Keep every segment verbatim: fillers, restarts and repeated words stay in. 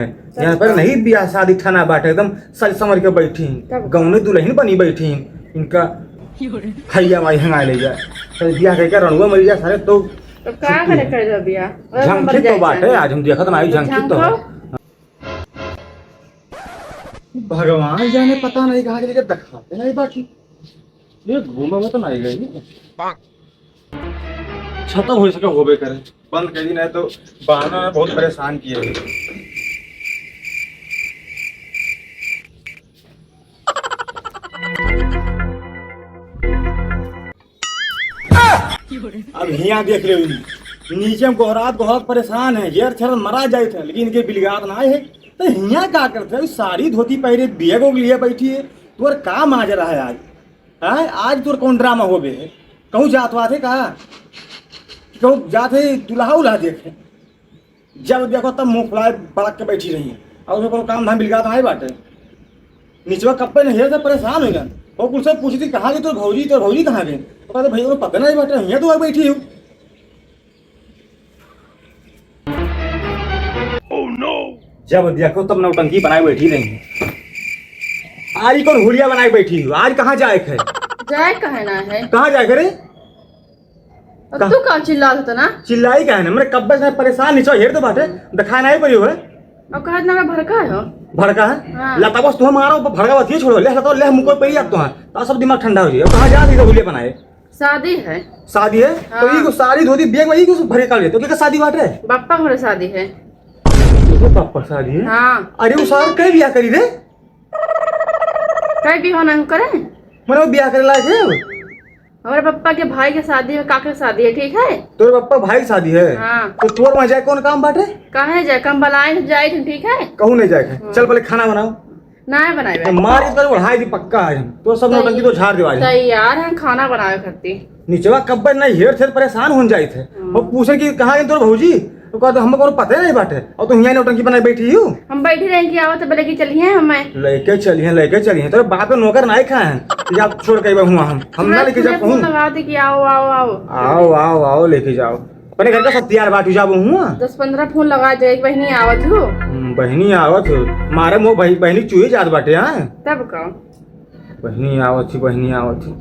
यहाँ पर नहीं बियाह शादी ठना बाटे, एकदम सज संवर के बैठी। तब का? गौने दुलहिन बनी बैठी। इनका हैया माई हंगाए ले जाए। तो बियाह कइके रणुआ मरि जाए सारे तो। तो का छुट्टी करे है। कर दो बियाह? अरे झंखित मर तो जाए बाटे, चाहे। आज हम देखत ना आई तो झंखित तो है। झंखो। भगवान जाने पता नहीं कहाँ के लेके दिखाते नहीं बाकी। ये घूमे में तो नहीं गई। छतम हो सके होबे करे। बंद कर दी, नहीं तो बहाना बहुत परेशान किए हुए। अब हियाँ देख ले, नीचे में गोहरात गोहरात परेशान है, जेर छेर मरा जाए थे, लेकिन इनके बिलगात ना है। तो हियाँ का करते है? साड़ी धोती पहरे बैग उग लिए बैठी है, तोर का माजरा है आज? हैं? आज तोर कौन ड्रामा होबे है? कहूँ जात वात है का? कहूँ जात है दुल्हा उल्हा देखे? जब देखो तब मुंह फुलाए बड़क के बैठी रही है। और उसमें कोनो काम धाम बिलगात नहीं बाटे। निचवा कप्पे नहीं है, सब परेशान हो गए। वो कुछ से पूछी थी, "कहाँ गई तोर भौजी, तोर भौजी कहाँ गई?" तो कहते, "भैया, पता नहीं बाटे, हियाँ तो बैठी हूँ।" जब देखो तब नौटंकी बनाए बैठी रही। आज ही कौन हुलिया बनाए बैठी हो? आज कहाँ जाए के है? जाए कहे ना है। कहाँ जाए के रे? अब कहाँ? तू का चिल्लात होता ना? चिल्लाई काहे ना? मेरे कब्बे से परेशान, नीचे हेर तो बाटे, दिखाए नहीं पड़ी हुए। अब कहा इतना भड़का है हो? भड़का है? हाँ। लता बस तुम्हें मारो, भड़का बस ये छोड़ो, ले लता, ले मुको पड़ी अब तुम्हारा, तो सब दिमाग ठंडा हो जाए। अब कहाँ जा रही हो हुलिया बनाए? शादी है। शादी है? तो हाँ। ये को साड़ी धोती बैग वही को भरे काल लेते हो, क्या शादी बाटे? बापा हमारे शादी है। तो बापा शादी है? हाँ। अरे वो सार कहीं बियाह करी रे? कहीं भी होना हम करें? मने वो बियाह करे लायक है? हमारे पप्पा के भाई के शादी है, काका के शादी है, ठीक है? तोरे पप्पा भाई के शादी है? हाँ। तो तोर वहाँ जाए कौन काम बाटे? काहे जाए, काम बलाए हम जाए थे, ठीक है? कहूँ नहीं जाए थे। हाँ। चल पहले खाना बनाओ। ना बनाए तो भाई। मार इस बार उड़ाई दी पक्का आज हम। तो सब नौटंकी तो झाड़ दे आज हम। तैयार हैं खाना बनावे खातिर। निचवा कब्बे नहीं हेर थे परेशान हो जाए थे। हाँ। वो पूछे कि कहाँ गई तोर भौजी? तो कहते, "हमको कोनो पते नहीं बाटे।" और तुम यहाँ नौटंकी बनाए बैठी हो? हम बैठी रहे कि आवत बोले कि चलिए हमें। लेके चलिए, लेके चलिए। तोरे बाप के नौकर नहीं खाए हैं। कि आप छोड़ के हुआ हम। हम ना लेके जा फोन कहूँ। लगा दे कि आओ, आओ, आओ। आओ, आओ, आओ, लेके जाओ। अपने घर का सब तैयार बाटू जाबो हुआ। दस पन्द्रह फोन लगा दे, एक बहिनी आवत हो। हम्म, बहिनी आवत हो। मारे मो बहि-, बहिनी चुहे जात बाटे, हाँ? तब का? बहिनी आवत ही, बहिनी आवत ही।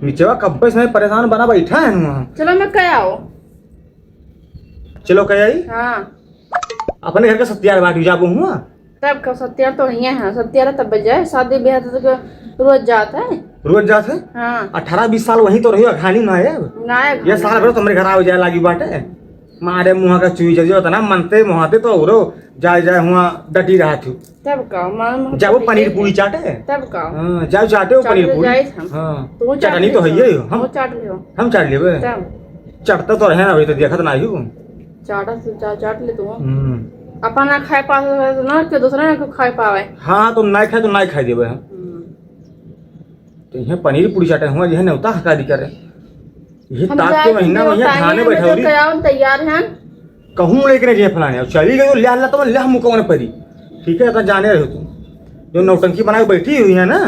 निचवा कब्बे से परेशान बना बैठा है हुआ। चलो मैं कह आओ। चलो कह आई? हाँ। अपने घर का सब तैयार बाटू जाबो हुआ। तब का सत्यार तो हियाँ है, सत्यार तब बजाए, शादी ब्याह तो, तो रोज जात है। रोज जात है? हाँ। अठारह बीस साल वहीं तो रही, अघानी ना है अब। ना है ये अघानी। साल भर तो हमरे घर आवे जाए लागी बाटे। मारे मुँह का चुई जल्दी होता ना, मनते मुहाते तो औरो जाए जाए हुआ डटी रहा थी। तब का, मान, मान जाओ तो पनीर है। पूरी चाटे। तब का। हाँ, जाओ चाटे हो चाट पनीर ले पूरी। जाए हम। हाँ, तू चाट चटनी ले तो है हो। ये, हम, वो चाट ले हो। हम चाट लेबे। तब। चटता तो रहे ना, अभी तो देखत ना ही हूँ। चाटा से चा-, चाट ले तू। हम्म। अपन ना खाए पावे तो ना, के दूसरा ना खाए पावे। हाँ, तो ना खाए तो ना खाए देबे हम। हम्म। तो यह पनीर पूरी चाटे हुआ, यह नेवता हकारी करे। यह हम ताप के जाए महीना के में यह नेवता खाने है, बैठा मैं हो तो रही। तैयार, तैयार हैं। कहूँ लेके नहीं जाए फलाने, अब चली गई तो ले हल्ला तो ले हम मुकौन परी। ठीक है, तो जाने रहो तू। जो नौटंकी बना के बैठी हुई है ना,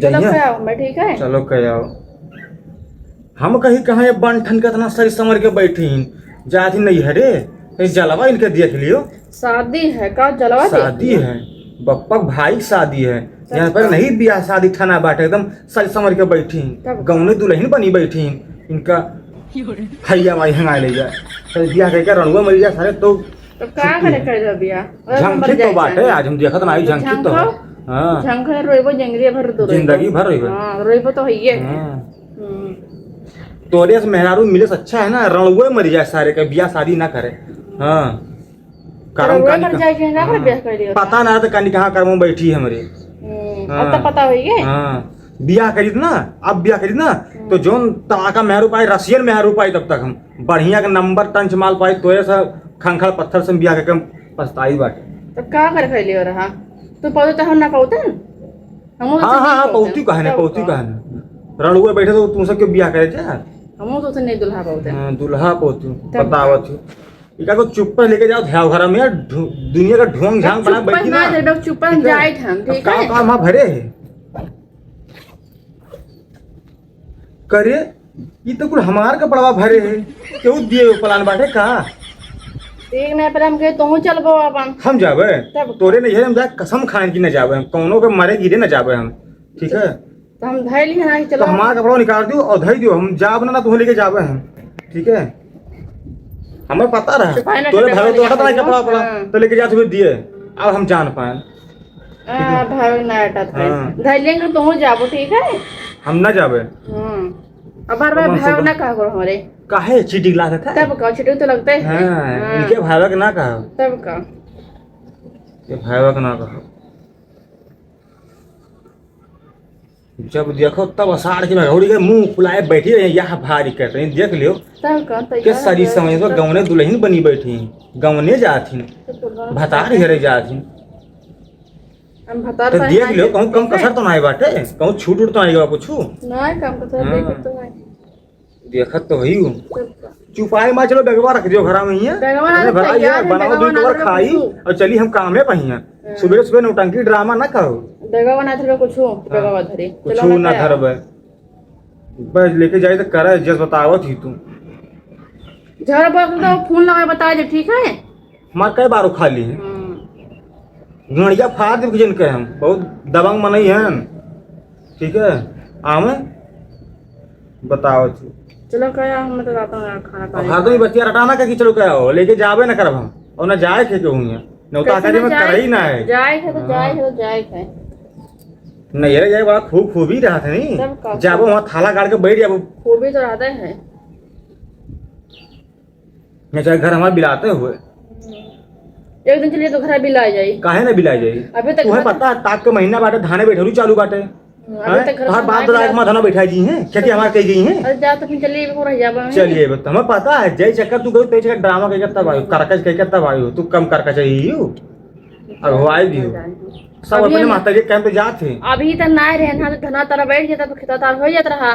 चलो जइहे। कह आओ, मैं ठीक है? चलो कह आओ। हम कही कहाँ ये बन ठन के इतना सज संवर के बैठी हैं, जात ही नहीं है रे, ये जलवा इनके देख लियो। शादी है का? जलवा देख शादी लियो। है, बप्पा के भाई की शादी है। तब यहाँ पर का? नहीं बियाह शादी ठना बाटे, एकदम सज संवर के बैठी हैं, तब का? गौने दुलहिन बनी बैठी हैं। इनका हैया माई हंगाए ले जाए, तो बियाह करके रणुआ मर जाए सारे तो। तो का छुट्टी करे है। कर दो बियाह? अरे झंखी मर तो जाए बाटे, चाहे। आज हम देखत ना आई, तो झंखी तो है। झंखो, हाँ। झंखो रोइबो जिंदगी भर तो रोइबो। जिंदगी भर रोइबो। हाँ, रोइबो तो है ये। हाँ। हम्म। तोरे से मेहरारू मिले से अच्छा है ना, रणुए मर जाए सारे का, बियाह शादी ना करे। हाँ। करम रणुए कानी मर का-, जाए, कहाँ का हाँ। बियाह कर लियो? पता ना तो कानी कहाँ करम बैठी है हमरे। हम्म, अब तो हाँ। पता होई है। हाँ। बियाह करी ना, अब बियाह करी ना, हम्म। तो जोन तड़ाका मेहरू पाई, रसियन मेहरू पाई, तब तक हम बढ़िया के नंबर टंच माल पाई, तोरे से खंखड़ पत्थर से बियाह करके हम पछताई बाटे। तो का कर खैली हो रहा? तू पौधे तो हम ना पौते? हम हाँ, हाँ, हाँ, पौती कहे ना, पौती कहे ना। रणुआ बैठे तो तुमसे क्यों बियाह करे जा? हम तो नहीं दुल्हा पौते। हाँ, दुल्हा पौती, तब बतावत हूँ। इका को चुप्पे लेके जाओ, ध्याव घर में, ढु-, दुनिया का ढोंग झांग बना बैठी ना। चुप्पे ना, चुप्पे हम जाए थे हम, ठीक है? अब का काम भरे है? करे, ई तो कुल हमार कपड़वा भरे है। केहू दिए हुए प्लान बाटे का? ठीक नहीं, पहले हम कहे, "तोहू चलबो अपन।" हम जाबे? तब? तोरे नहीं है, हम जा कसम खाएन कि न जाबे हम, कौनो के मरे गिरे न जाबे हम, ठीक है? तो हम धइली है ना कि तो चलो। हमारा कपड़ा निकाल दियो और धई दियो, हम जाब ना, ना तोहू लेके जाबे हम, ठीक है? हमें पता रहा, तो भाई ना तोरे कपड़ा भाई तो लेके हटा जाओ। कपड़ा, हाँ। तो लेके जा, तुम्हें दिए, अब हम जान पाए। आ, भाई ना हटा था। हाँ। धइली है कि तोहू जाबो, ठीक है? हम ना जाबे। हाँ। अब बार बार हम भाई सब ना कहा करो हमरे। काहे चीटी लागत है? तब का चीटी तो लगते हैं। हाँ, हाँ। इनके भावक ना कहा। तब का। ये भावक ना कहा। जब देखो तब अषाढ़ के मघौरी के मुंह फुलाए बैठी रही, यह भारी करते हैं, देख लियो। तब का, तैयार के सारी हो गए। समझ में गौने दुल्हन बनी बैठी, गौने जात ही, तो दुल्हन भतार घरे जात ही। हम भतार तो पर देख ना लियो, कहूँ कम करते हैं। कसर तो ना बाटे, कहूँ छूट उट तो ना बा कुछ। ना, कम कसर हाँ। देखे तो है। देखत तो हई हूँ। तब का। चुपाई मा चलो, बेगवा रख दियो घरा में ही है। बेगवा इतने रख भरा तैयार ये है, बनाओ, बेगवा दूध ना और धरे खाई कुछू। और चली हम कामे पहिया। हाँ। सुबह सुबह नौटंकी ड्रामा ना करो। बेगवा ना धरबे कुछू, हाँ। बेगवा धरे। कुछू चलो ना ना तैयार। धरबे। बस लेके जाए तो करे, जस बतावत ही तू। झर बस तो फोन लगा बता दे, ठीक है? हमार कई बार उखा ली है। हम्म। गड़िया फाड़ देब जिनके हम, बहुत दबंग मनई हन, ठीक है? आवे, बताओ जी। चलो, क्या हम तो जाता हूँ यार, खाना अब पानी हरदम ही खाए। बतिया रटाना का कि चलो क्या हो, लेके जाबे न करब हम, और ना जाए के कहूँ यहाँ, नौता कैसे करे ना में जाए? करही ना है। जाए के तो हाँ। जाए के तो जाए के। नहीं, अरे, ये बड़ा खूब, खूबी रहत है नहीं। तब का? जाबो वहाँ थाला गाड़ के बैठ जाबो। खूबी तो रहते हैं। मैं चाहे घर हमार बिलाते हुए। एक दिन चलिए तो घर बिला जाई। काहे ना बिला जाई? अभी तक तुम्हें घर पता है, ताक के महीना बाटे, धाने बैठलू चालू बाटे। हम्म, अभी हैं? तक घर तोहार बाप दादा एक माँ धाना बैठा जी हैं, खेती हमार कही गई हैं। अरे जा तो फिर चलिए, एक और रह जाबा हम। चलिए, बस हमें पता है, जय चक्कर तू गई, तेरे चक्कर ड्रामा कही करता भाई, करकच कही करता भाई हो, तू कम करकच ही हो। अब हो आए भी हो। सब अभी अपने हम माता के काम पे जात है। अभी तो ना रहे ना, तो धना तारा बैठ जाता, तो खेता तार हो जात रहा।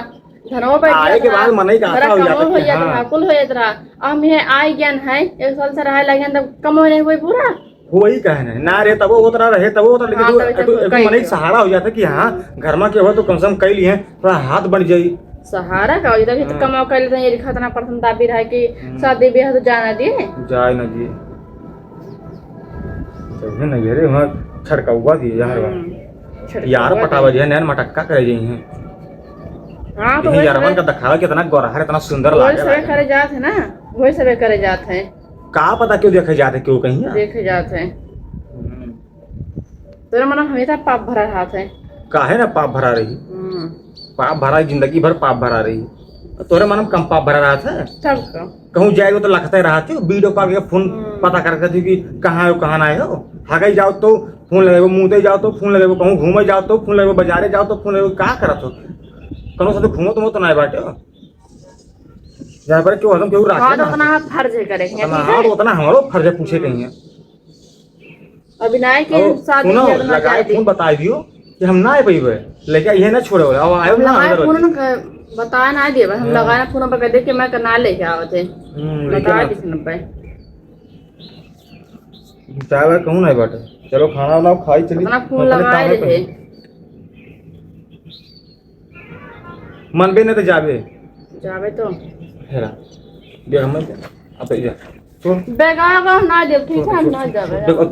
धनवा बैठ आए जात के रहा, बाद मनई का घर आशा हो कमो जाता हो कि जात हाँ। रहा, कुल हो जात रहा। अब हम यहाँ आए गए हैं, एक साल से रहे लगे, तब कमो नहीं हुई पूरा। वही कहे नहीं, ना रहे तबो होत रहा, रहे तबो होत रहा, लेकिन हाँ, तू, तब तू, तब तू कई मनई के। सहारा हो जाता कि हाँ, हम्म। घर में के हो तो कम से कम कई लिए, थोड़ा हाथ बढ़ जाई। सहारा का हो जाता, अभी तो हाँ। कमाओ कर लेते हैं, ये लिखा इतना पसंद आप भी रहा कि हम्म। शादी ब्याह तो जाना दिए। जाए ना दिए। तब है ना, ये रे, वहाँ छड़कौआ दिए यार, हम्म। छड़कौआ यार पटावा दिए। दिए, नैन मटक्का करे जाई हैं। हाँ, तो यही वही यारवन सब का दिखावा, कितना गोरहर, इतना सुंदर वही लागे सब लागे। करे जात है ना, वही सब करे जात है। का पता क्यों देखे जात है, क्यों कहीं है। देखे जात है। हम्म। तोरे मन में हमेशा पाप भरा रहत है। काहे ना पाप भरा रही? हम्म। पाप भरा, जिंदगी भर पाप भरा रही। तोरे मन में कम पाप भरा रहत है? तब का? कहूँ जाए तो लखते रहत है, video call के फोन हम्म। पता करके थी कि कहाँ हो, कहाँ ना हो। हगई जाओ तो फोन लगेबो, मूते जाओ तो फोन लगेबो, कहूँ घूमे जाओ तो फोन लगेबो, बाजारे जाओ तो फोन लगेबो, का करत हो? कौनो साथे घूमत उमत तो ना बाटे हो? जहाँ पर क्यों हरदम क्यों राखे हाँ, तो ना उतना होते। फर्ज है करे के, उतना, ठीक हाँ, है? तो उतना हमारो फर्ज है पूछे हम्म। कहीं है। अभी ना है कि और शादी सुनो, के बाद ना लगाए जाए फोन दे। बताई दियो कि हम ना आ पइबे, लेके ये ना छोड़े वाला, अब आयो हम ना लगाए अंदर फोन होते। न क-, बता ना दिए, हम हाँ। लगाए ना फोन पर कह दे कि मैं ना लेके आवत है। हम्म, लेके बता ना। किस नंबर? चाय वाय कहूँ नहीं बाटे। चलो खाना वाना खाई चली। अपना फोन हम अपने लगाए कामे पे रहे। हैं। मनबे नहीं तो जाबे। जाबे तो। हेरा। दे हमें दे। अब जा। सुन। बेगा का ना दे, ठीक है, हम ना जाबे। बेगा,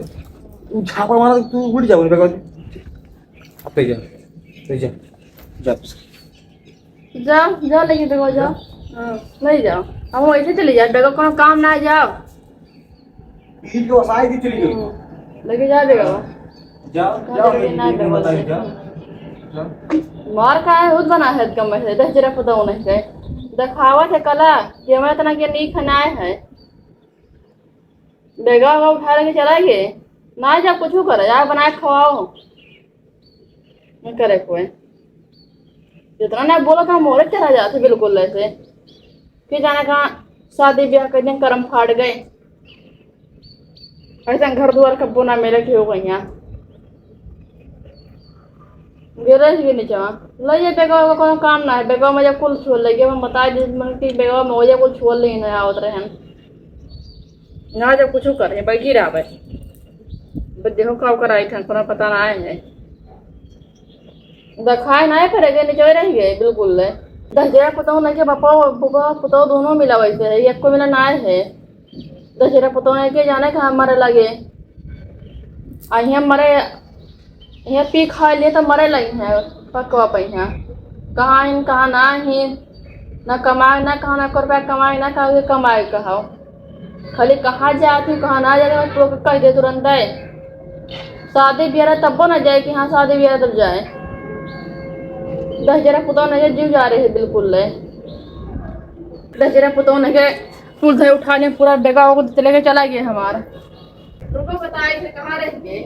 उ छापा मारा तू उड़ जाबे, बेगा। अब जा। अब जा। जा। जाओ, जाओ, लेके देखो, जाओ। हाँ, ले जाओ। हम वैसे चले जाओ, बेगवा कोनो काम ना है, जाओ। ई तो साई दी चली गई। हम्म, लेके जाओ बेगवा। जाओ, कहाँ जाओ, लेके ना लेके बेगवा बताई, लेके? जाओ। जाओ। मार का है, खुद बना है, कम है, दस जरा पता होना है। दिखावा थे कला, कि हमें इतना के नीक है, ना है। बेगवा उठा लेके चला गए। ना जाओ, कुछ करे, जाओ, बनाए खवाओ। नहीं करे कोई। जितना ना बोला था, मोरे चला जाते बिल्कुल ऐसे। फिर जाने कहाँ शादी ब्याह कर दिन करम फाड़ गए। ऐसा घर दुआर कब्बो ना मिले कि हो गई यहाँ। गिरे ही नीचे वहाँ। लो ये बेगवा का कोनो काम ना है। बेगवा में जब कुल छोड़ लेगी, हम बता दी कि बेगवा में वजह कुल छोड़ ले ना आवत रहे हम। ना जब कुछ करे, बैठी रहा भाई। बस देखो का कराई था, कोनो पता ना आए है। दिखाए ना पड़े गए, निचोए रह गए, बिल्कुल ले। दस जगह पुतौ नहीं के बापा, बापा, पुतौ दोनों मिला वैसे है, एक को मिला ना है। दस जरा पुतौह के जाने कहाँ मरे लगे। आ यहाँ मरे, यहाँ पी खा लिए तो मरे लगी हैं, पकवा पे यहाँ। कहाँ इन, कहाँ ना ही, ना कमाए, ना कहाँ ना कर पाए कमाए, ना कहाँ के कमाए कहो। खाली कहाँ जाती हूँ, कहाँ ना जाती हूँ, तो कह दे तुरंत है। शादी ब्याह रहे तब्बो ना जाए कि हाँ शादी ब्याह रहे तब जाए। दस जरा पुतौह नहीं जीव जा रहे हैं बिल्कुल ले। दस जरा पुतौह नहीं के कुल धरे उठा लिए, पूरा बेगा को लेके चला गया हमारा। रुको बताए थे कहाँ रह गए।